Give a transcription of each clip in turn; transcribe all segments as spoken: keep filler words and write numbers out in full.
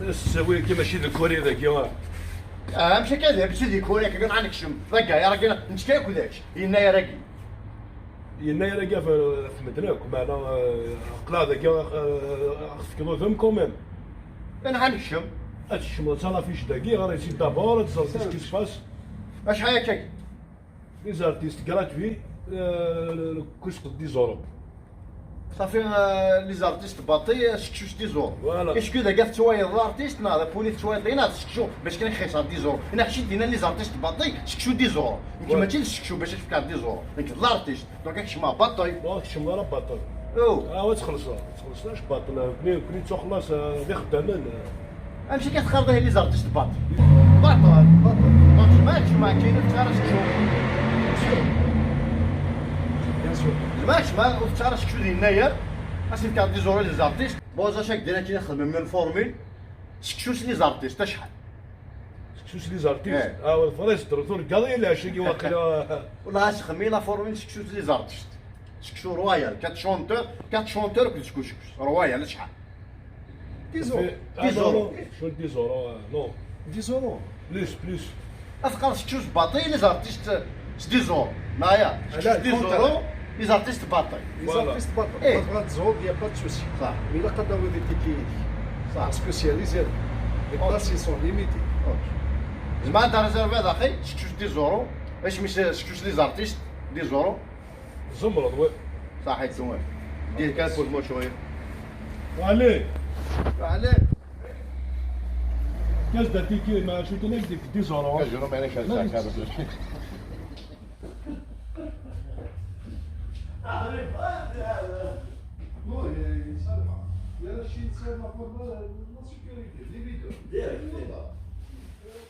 Ssawil-agi mačči d Kuri dagi. Ah, amek akka d, mačči d Kuri akka, ad nekcem. D agayar-agi, nekk akk d kečč. Yennayer-agi. Yennayer-agi ɣef, ɣef medden akk, meɛna, eh, aql-aɣ dagi, eh, ad ɣ-tefkeḍ udem quand même. Ad nekcem. Ad tkecmeḍ d la fiche dagi, ɣer ici d'abord, ad teẓreḍ qu'est-ce qui se passe. Acḥal akka? Les artistes gratuits, euh, le, le coûte dix euros. Safi, euh, les artistes baṭi, euh, seksu s dix euros. Voilà. Est-ce que dagi tettwayeḍ l'artiste, neɣ d apuni tettwayeḍ, neɣ d seksu, bac kan xiṣer dix euros. Neɣ kečč d-yenna les artistes baṭi, seksu dix euros. Nekk, voilà, mačči d seksu bac ad k-fkeɣ dix euros. Nekk d l'artiste. Donc, ad kecmeɣ baṭi. Ur tkecmeḍ ara baṭi. Oh. Ah, ad txellṣeḍ. Txellṣeḍ baṭel, nekkni, nekkni nettuxelleṣ, eh, d ixeddamen, eh. Amek akka teqqareḍ ihi les artistes baṭel? Baṭel, baṭel. Donc, ma kečč ma keččini ur tettara seksu. Bien sûr. Bien sûr. Ma kečč ma ur tettara seksu di yennayer, ad s-nefk dix euros les artistes. Bon, ça, chaque dina kina xedmen même formule. Seksu s les artistes, acḥal? Seksu s les artistes? Eh. Ah, ouais, vrai, c'est trop, trop, regarde, il a acheté, il a... Wallah, asexmi, la formule, seksu s les artistes. Seksu royal, quatre chanteurs, quatre chanteurs, que seksu, seksu royal, acḥal? Dix euros. Fait, ah, dix euros. Non, non, je veux dix euros, euh, non. Dix euros. Plus, plus. Ad teqqar seksu s baṭi, les artistes s dix euros. Naya, seksu s dix euros, les artistes baṭi. Les artistes baṭi. Eh. Ma tebɣa tẓur, y a pas de souci. صح. Mais ilaq ad tawiḍ itikiyen-ik. صح. Parce que c'est réservé. Les places, ils sont limitées. Ok. زعما انت réservé داخل، seksu s dix euros. اش مش seksu s les artistes, dix euros. Tzemreḍ, oui. صح، يتزوج. دير كان فوت مو شوية. Allez. Allez. Qu'est-ce que tu dis, ma, je te dis, dix euros. Quinze euros, mais les quinze euros.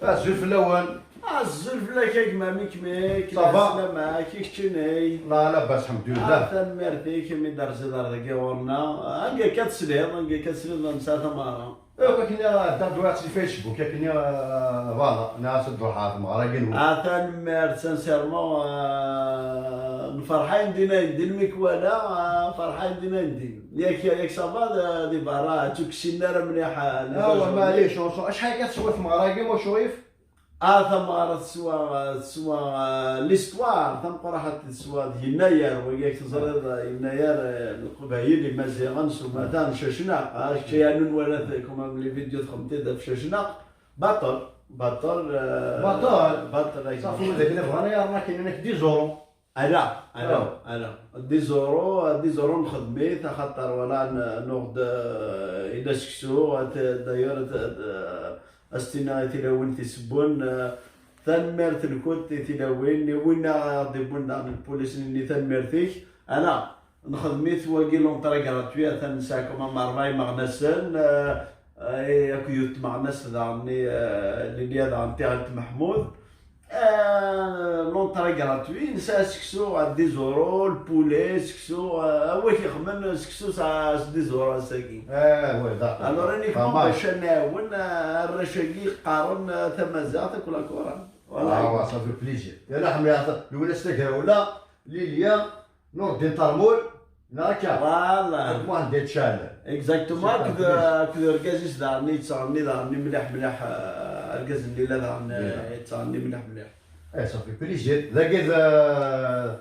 Azul fell-awen. Azul fell-ak a gma, mi kem-ik, ça va? Lɛeslama-k, i keččini. La, labas, lḥemdulillah. Ah, tanemmirt-ik, mi d-terziḍ ar dagi ɣur-neɣ. Anga akka tesliḍ, anga akka tesliḍ, ma nesɛa tameɣra. Akk akken i d-dduɣ si Facebook, akken i, euh, voilà, nɛas ad d-ruḥeɣ ɣer tmeɣra-agi-nwen. Ah, tanemmirt, sincèrement, euh, nferḥ ayen din ayen din mi k-walaɣ, euh, ferḥ ayen din ayen din. Yak, yak ça va, d-, di berra, ur k-ssinen ara mliḥ, euh, les... Ah, ouais, maɛlic, on s'en-, acḥal akka teswa tmeɣra-agi, ma Crif? Ah, tameɣra teswa, teswa, euh, l'histoire, tameqqrant teswa d yennayer, wagi ak teẓriḍ, yennayer, euh, Leqbayel, Imaziɣen, s umata n Cacnaq, ah, kečč ay anun wala t-, comme les vidéos txedmeḍ-id ɣef Cacnaq, baṭel, baṭel, euh, baṭel. Baṭel, ay safi, wid akken bɣan ay rnan akken, nekk d iẓuṛu. Ala, ala, ala. Dix euros, dix euros nxeddem-it, axaṭer wala n-, nuɣ-d, euh, ila seksu, at-, d'ailleurs, at-, at-, euh, as-tiniɣ i tilawin tisewwen, euh, tanemmirt-nkent i tilawin, i win aɣ-d-iwwin daɣen lpulis-nni, tanemmirt-ik. Ala, nxeddem-it wagi l'entrée gratuit, atan nesɛa quand même rebɛa imeɣnasen, euh, euh, akked yiwet tmeɣnast daɣen-nni, euh, Lilia daɣen tiɣelt Meḥmud. Euh, l'entrée gratuit, nesɛa seksu à dix euros, le poulet, seksu, euh, a wi ixemmen seksu s, s dix euros ass-agi. Eh, ouais, d'accord. Alors, uniquement bac ad nɛawen, euh, arrac-agi qqaren, euh, tamaziɣt akked la Corée. Voilà. Ah, ouais, ça fait plaisir. Yella ḥemmi, Lwennas Tagrawla, Lilia, Nurdin Tarmul, neɣ akka? Voilà. Akked Muḥend Ayt Caɛlan. Exactement, akked, akked urgaz-is daɣen yettɣenni daɣen mliḥ mliḥ, euh, argaz n Lila daɣen, euh, yettɣenni mliḥ mliḥ. Eh, ça fait plaisir. Dagi d, euh,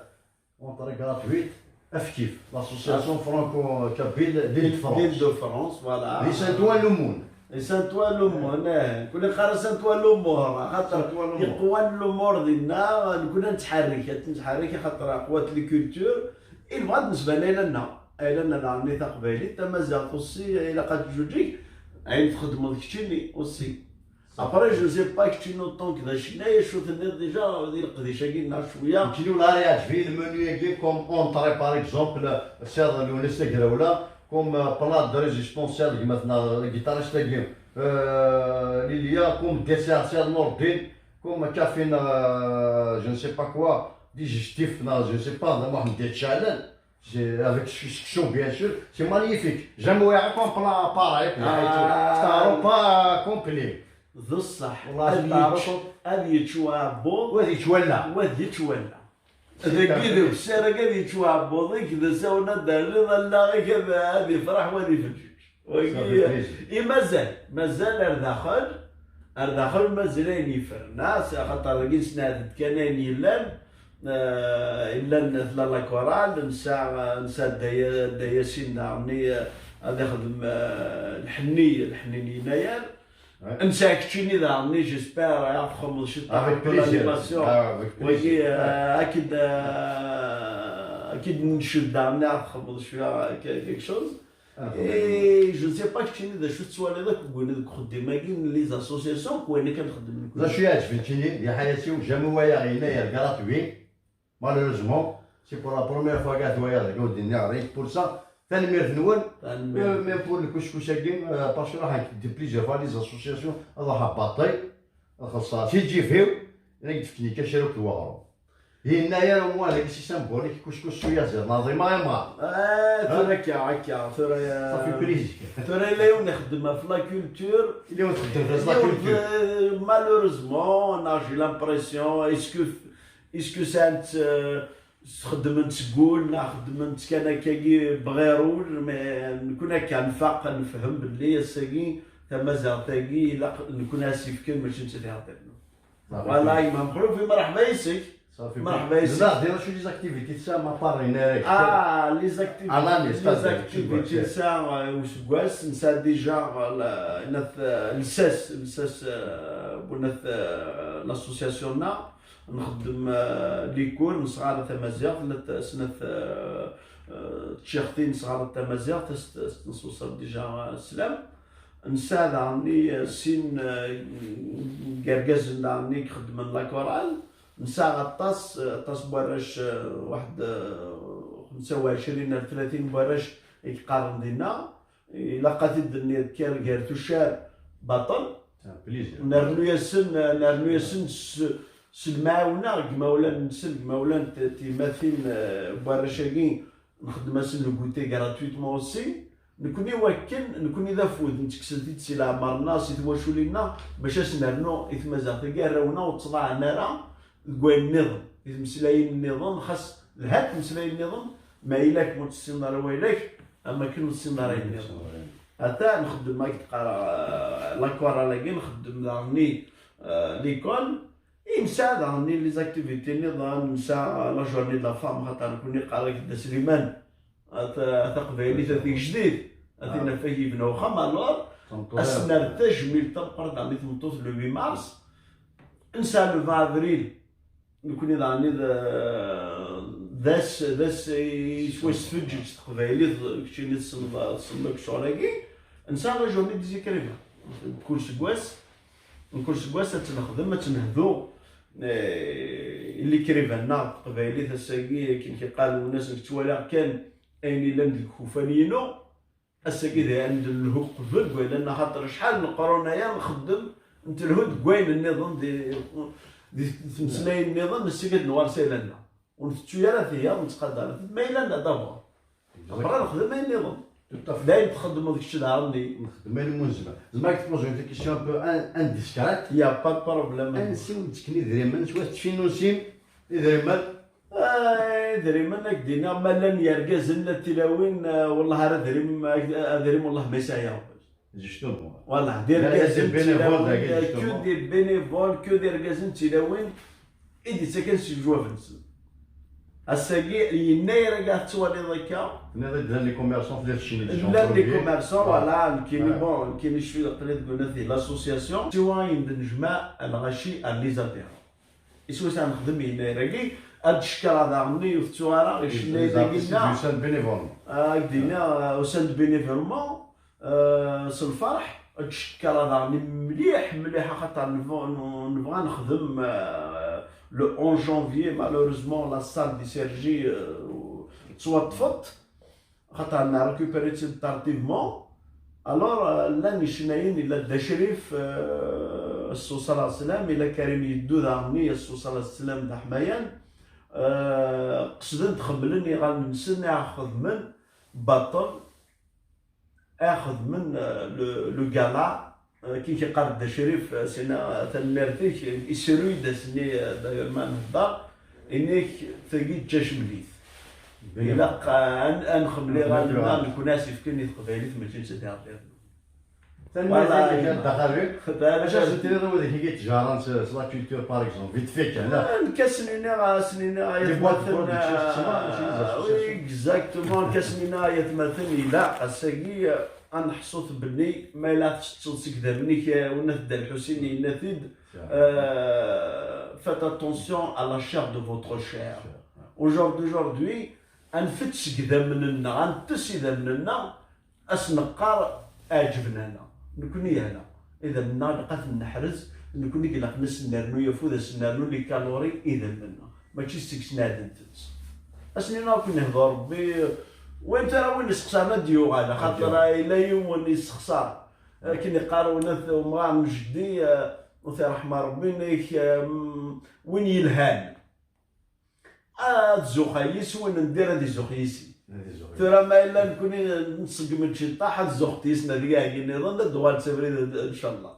entrée gratuite, Afkif, l'association franco-kabyle d'Île-de-France. D'Île-de-France, voilà. Di Saint-Ouen-l'Aumône. Saint-Ouen-l'Aumône, eh, nekkni neqqar Saint-Ouen-l'Aumône, axaṭer yeqwan lumuṛ dinna, nekkni ad nettḥerrik, ad nettḥerrik, axaṭer aqwat les cultures, i nebɣa ad nesban ayla-nneɣ, ayla-nneɣ daɣen taqbaylit, tamaziɣt aussi, ilaq ad teǧǧuǧeg, ayen txeddmeḍ keččini aussi. Après, je sais pas keččini autant que d acennay, acu tenniḍ déjà, di leqdic-agi-nneɣ cwiya. Nekkini ula ara yeɛǧeb-iyi le menu-agi, comme entrée, par exemple, siyaḍ Lwennas Tagrawla, comme, euh, plat de résistance, siyaḍ gma-tneɣ, guitariste-agi, euh, Lilia, comme dessert, siyaḍ Nurdin, comme café, euh, je ne sais pas quoi, digestif, non, je ne sais pas, d Muḥend Ayt Caɛlan, c'est avec su-, seksu, bien sûr, c'est magnifique. Jamais wwiɣ akk un plat pareil, quoi. Ah. C'est un repas complet. D ṣṣeḥ. Wallah, ad yečč, ad yečč uɛebbuḍ. Ad yečč wallaɣ. Ad yečč wallaɣ. Dagi d ukessar-agi ad yečč uɛebbuḍ-ik, d asawen ad d-terniḍ allaɣ-ik ad, ad yefreḥ, wa ad ifeǧǧeǧ. Wagi, i mazal, mazal ar daxel, ar daxel mazal ayen yefren, ah, s-, axaṭer dagi nesneɛd-d kan ayen yellan, eh, yellan tella la chorale, nesɛa, nesɛa Dda Ya-, Dda Yasin daɣen, eh, ad ixdem, eh, lḥenni, lḥenni n Yennayer. Nesɛa keččini daɣen, j'espère, ad txedmeḍ ciṭ de l'animation. Wagi, eh, ad k-id, eh, ad k-id-nced daɣen, ad txedmeḍ cwiya quelque chose. Et je ne sais pas keččini d acu tettwaliḍ akk deg win, deg uxeddim-agi n les associations, deg wayen akka nxeddem nekkni. D acu yeɛǧben keččini, di ḥayati-w, jamais wayeɣ Yennayer gratuit. Malheureusement, c'est pour la première fois que je vois des gens. Pour ça, tanemmirt-nwen. Même pour le couscous-agi, euh, parce que là, j'ai plusieurs fois les associations, ad ruḥeɣ baṭel, ad xellṣeɣ si ǧif-iw, ad ak-d-fken kan kra n weɣrum. Yennayer, au moins, dagi c'est symbolique, couscous s uyaziḍ, neɛḍima, imɣa. Eh, tura akka, akka, tura, eh, ça fait plaisir. Tura yella yiwen ixeddem ɣef la culture. Yella yiwen ixeddem ɣef la culture. Malheureusement, on a, j'ai l'impression, est-ce que, est-ce que c'est un, euh, xeddmen-tt seg wul, neɣ xeddmen-tt kan akkagi bɣir ul, mais nekkni akka nfaq, nefhem belli ass-agi tamaziɣt-agi ilaq nekkni ad s-yefken, mačči nettat i ɣ-d-rnu. Voilà, gma Mexluf, merḥba yes-k. Merḥba yes-k. D acu les activités tesɛam à part Yennayer? Ah, les activités, les activités tesɛa, euh, useggas, nesɛa déjà, euh, la, nat, euh, lsas, lsas, euh, bu nat, euh, l'association-nneɣ. Nxeddem, eh, les cours, nesɣar tamaziɣt, la t-, snat, eh, eh, tcixtin nesɣar tamaziɣt, as-, as-, neṣṣusab déjà, eh, sslam. Nesɛa daɣen, eh, sin, eh, n yergazen daɣen i ixeddmen la chorale. Nesɛa aṭas, aṭas n warrac, eh, waḥed, eh, xemsa u ɛecrin ar tlatin n warrac i yeqqaren dinna. Ilaq ad t-id-nniḍ kan gar tuccar baṭel. Nernu-yasen, nernu-yasen s, s lemɛawna n yimawlan-nsen, n yimawlan n t-, tyemmatin, eh, n warrac-agi, nxeddem-asen le goûter gratuitement aussi. Nekni wakken, nekni d afud, nettekkes-it-id si leɛmer-nneɣ, si twaculin-nneɣ, bac ad s-nernu i tmaziɣt-agi arraw-nneɣ ur ttḍaɛen ara deg wayen nniḍen, i tmeslayin nniḍen, xas lhant tmeslayin nniḍen, ma ilak ur tessineḍ ara waylak, am akken ur tessineḍ ara ayen nniḍen. Ata nxeddem, ma k-d-qqareɣ, eh, la chorale-agi, nxeddem daɣen-nni, eh, l'école, i nesɛa daɣen-nni les activités nniḍen, nesɛa la journée de la femme, xaṭer nekkni qqar-ak Dda Sliman, a ta-, a taqbaylit, a tigejdit, a tinafag yebna uxxam, alors, ad s-nerr tajmilt tameqqrant daɣen i tmeṭṭut le huit mars, nesɛa le vingt avril, nekkni daɣen d, d ass, d ass yettwasfeǧǧeǧ s teqbaylit, keččini tessneḍ, tessneḍ akk ccɣel-agi. Nesɛa la journée des écrivains. Kul seggas, kul seggas ad tt-nexdem, ad tt-nehdu, eh, i l'écrivain-nneɣ n teqbaylit. Ass-agi, akken k-iqqar Lwennas, nekk ttwaliɣ kan ayen yellan deg ikufan-inu. Ass-agi d ayen d-nelhu qbel, wala axaṭer acḥal n leqrun aya nxeddem, nettelhu deg wayen nniḍen, di, di tmeslayin nniḍen, nessig ad nuɣal s ayla-nneɣ. Ur ntettu ara tiyaḍ, nettqadar-it. Ma ayla-nneɣ d'abord. Après nexdem ayen nniḍen. Tout à fait. D ayen txeddmeḍ kečč daɣen-nni. Nxeddem ayen umi nezmer. Zemreɣ ad k-poser une question un peu in-, indiscrète? Y a pas de problème. Ansi wen-d-ttekken idrimen, s wat tfinnusim idrimen? Ah, idrimen, ad k-d-iniɣ, ma llan yergazen, la tilawin, ah, wellah ara adrim, adrim wellah ma yesɛi Rebbi. Justement. Voilà, d irgazen, d bénévoles, d tilawin, que des bénévoles, que d irgazen d tilawin i d-yettaken s leǧwab-nsen. Ass-agi, yennayer-agi ad tettwaliḍ akka. Tenniḍ-d llan les commerçants, tella tcenni, llan les commerçants, voilà, nekkini, bon, nekkini cfiɣ aql-i deg unadi, l'association. Siwa ayen d-nejmeɛ, lɣaci ar les adhérents. Iswi s-, ad nexdem yennayer-agi, ad d-cekkreɣ daɣen-nni ur tettuɣ ara, icennayen-agi-nneɣ, usan-d bénévolement. Ah, ak-d-iniɣ, ah, usan-d bénévolement, ah, s lferḥ, ad d-cekkreɣ daɣen mliḥ, mliḥ, axaṭer nebɣa, nebɣa nexdem, ah, le onze janvier, malheureusement, la salle des Sergi, ah, tettwaṭṭfet. Xaṭer nna récupérer-tt-id tardivement. Alors, euh, llan icennayen, illa Dda Crif, euh, s ṣṣala sslam, illa Karim Yeddu daɣen-nni s ṣṣala sslam d aḥmayan, euh, qesden-d xemmlen iɣallen-nsen, i aɣ-xedmen baṭel, i aɣ-xedmen, euh, le, le gala. Akken k-iqqar Dda Crif, sina tanemmirt-ik, isru-yi-d ass-nni, d'ailleurs ma nhedder, ini-k tagi d tacemlit. Ilaq ad nxemmel iɣallen-nneɣ nekkni as-yefken i teqbaylit, mačči d tadiɣ. Tanemmirt-ik a Dda Xalil. Acu as-d-tiniḍ i wid i yettjaren s la culture, par exemple, vite fait kan? Nekk ad sen-iniɣ, ad sen-iniɣ ay atmaten. Exactement, nekk ad sen-iniɣ ay atmaten, ilaq ass-agi ad neḥṣut belli ma yella tettetteḍ seg idammen-ik, win n Dda Lḥusin yenna-t-id, faites attention à la chair de votre chair. Aujourd'hui, aujourd'hui, ad nfett seg idammen-nneɣ, ad nettess idammen-nneɣ, ad s-neqqar ɛeǧben-aneɣ. Nekkni yeɛna idammen-nneɣ ilaq ad ten-neḥrez, nekkni ilaq ad sen-nernu afud, ad sen-nernu les calories idammen-nneɣ, mačči seg-sen ad ntett. Ad sen-iniɣ ad ken-ihder Rebbi, win tara win iseqsan ad d-yuɣal, axaṭer yella yiwen yessexṣar. Akken iqqar win at umɣar n jeddi, ur t-iṛeḥma Rebbi, nnek win yelhan. Ad zuxeɣ yis-wen, ndir ad izux yis-i. Tura ma yella nekkni nṣeggem-d ciṭṭaḥ, ad zuxeɣ yis-neɣ deg iɛeggi nniḍen, ad d-uɣalent s abrid, ncallah.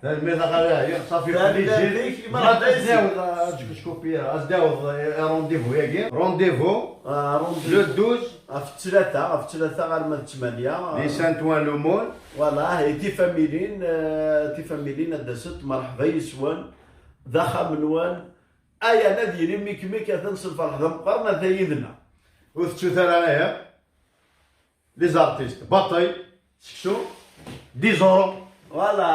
Tanemmirt a Xali, ɛyiɣ, ṣafi, plaisir. Ad d-aweḍ, ad d-aweḍ i rendez-vous-agi. Rendez-vous le douze. Ɣef ttlata, ɣef ttlata arma d ttmanya. Di Saint-Ouen-l'Aumône. Voilà, i tifamilin, eh, tifamilin ad d-asent, merḥba yis-wen, d axxam-nwen. Aya ad yili mikmik, atan s lferḥ d ameqqran, ata yid-neɣ. Ur tettut ara ihi. Les artistes, baṭel, seksu, dix euros. Voilà,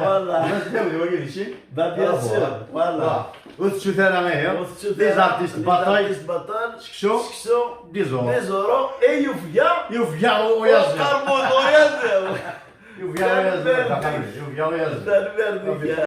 voilà. Mazal d wagi di sin. Bah, bien sûr, voilà. Ur tettut ara ihi. Les artistes, baṭel, seksu, dix euros. Dix euros, et yufga. Yufga uyaziḍ. Uqermud uyaziḍ. Yufga uyaziḍ. Tanemmirt-ik.